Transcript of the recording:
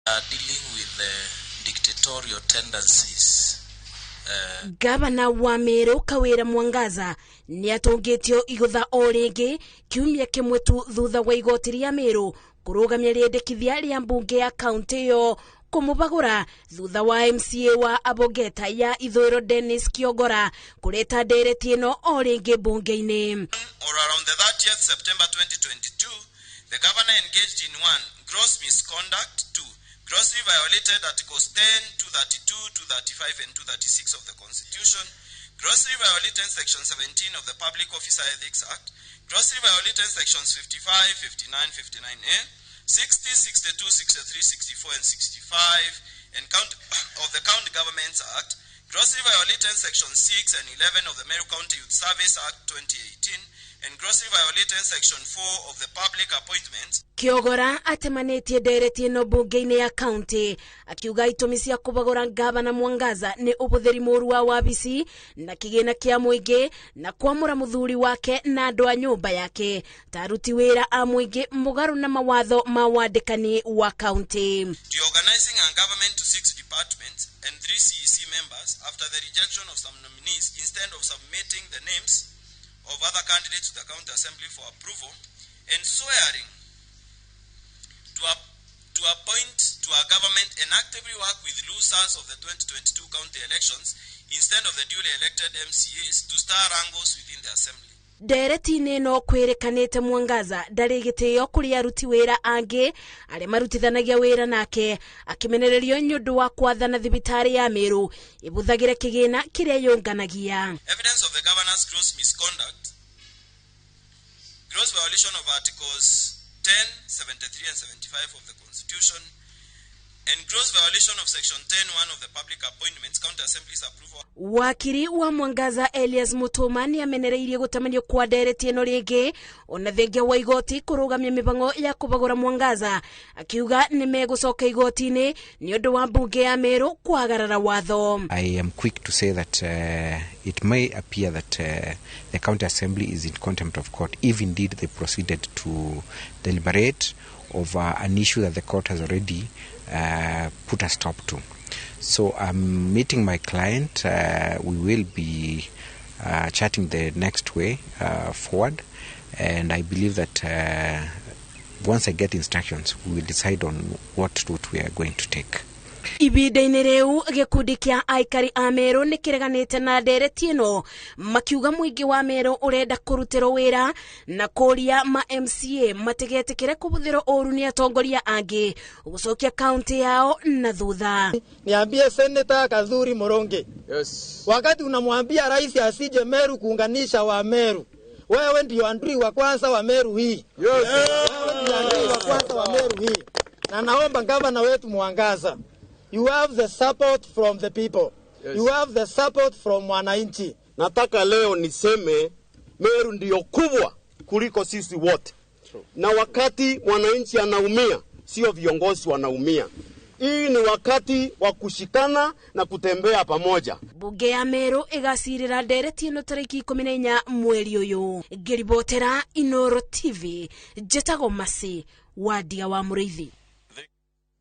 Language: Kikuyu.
Dealing with the dictatorial tendencies. Gavana wa Meru Kawira Mwangaza nĩ atũngĩtio igũtha o rĩngĩ kiumia kĩmwe tu thutha wa igoti rĩa Meru kũrũgamia rĩendekithia rĩa mbunge ya kaunti ĩyo kũmũbagũra thutha wa MCA wa Abogeta ya Ithũĩro Dennis Kiogora kũreta ndereti ĩno o rĩngĩ mbunge-inĩ. Or around the 30th September 2022, the governor engaged in 1, gross misconduct, 2, grossly violated Articles 10, 232, 235, and 236 of the Constitution, grossly violated Section 17 of the Public Officer Ethics Act, grossly violated Sections 55, 59, 59A, 60, 62, 63, 64, and 65 and count, of the County Governments Act, grossly violated Section 6 and 11 of the Meru County Youth Service Act 2018, and grossly violated Section 4 of the Public Appointments. Kiogora atemanĩtie ndereti ĩno mbunge-inĩ ya kaunti akiuga itũmi cia kũbagũra ngavana Mwangaza nĩ ũbũthĩri mũru wa wabici na kĩgĩna kĩa mũingĩ na kwamũra mũthuri wake na andũ a nyũmba yake ta aruti wĩra a mũingĩ mũgarũ na mawatho ma wandĩkani wa kaunti. To organizing a government to 6 departments and 3 CEC members after the rejection of some nominees instead of submitting the names of other candidates to the county assembly for approval, and swearing to appoint to our government and actively work with losers of the 2022 county elections instead of the duly elected MCAs to stir wrangles within the assembly. Ndereti-inĩ ĩno kwĩrĩkanĩte Mwangaza ndarĩ gĩtĩo kũrĩ aruti wĩra angĩ arĩa marutithanagia wĩra nake, akĩmenererio nĩ ũndũ wa kwathana thibitarĩ ya Meru ĩbũthagĩre kĩgĩna kĩrĩa yũnganagia. Evidence of the governor's gross misconduct, gross violation of Articles 10, 73 and 75 of the Constitution, and gross violation of Section 10(1) of the Public Appointments County Assembly's approval. Wakiri wa Mwangaza Elias Mutuma nĩ amenereirie gũtamanio kwa ndereti ĩno rĩngĩ ona thengia wa igoti kũrũgamia mĩbango ya kũbagũra Mwangaza, akiuga nĩ megũcoka igoti-inĩ nĩ ũndũ wa mbunge ya Meru kwagarara watho. I am quick to say that it may appear that the County Assembly is in contempt of court if indeed they proceeded to deliberate over an issue that the court has already put a stop to. So I'm meeting my client. We will be chatting the next way forward, and I believe that once I get instructions, we will decide on what route we are going to take. Ibinda-inĩ rĩu gĩkundi kĩa aikari a Meru nĩ kĩreganĩte na ndereti ĩno makiuga mũingĩ wa Meru ũrenda kũrutĩrwo wĩra na kũria ma MCA matigetĩkĩre kũbũthĩrwo ũru nĩ atongoria angĩ gũcokia kaunti yao na thutha. Niambie Senator Kathuri Muronge. Yes. Wakati unamwambia rais asije Meru kuunganisha wa Meru, wewe ndio andui wa kwanza wa Meru hii. Yes. Wewe ndio andui wa kwanza wa Meru hii. Na naomba gavana wetu Mwangaza, you have the support from the people. Yes. You have the support from wananchi. Nataka leo niseme Meru ndiyo kubwa kuliko sisi wote. Na wakati mwananchi anaumia, sio viongozi wanaumia. Hii ni wakati wa kushikana na kutembea pamoja. Bunge ya Meru ĩgacirĩra ndereti ĩno tarĩki 14 mweri ũyũ. Ngĩribotera Inooro TV, njĩtagwo Masi Wadia wa Mũrĩithi.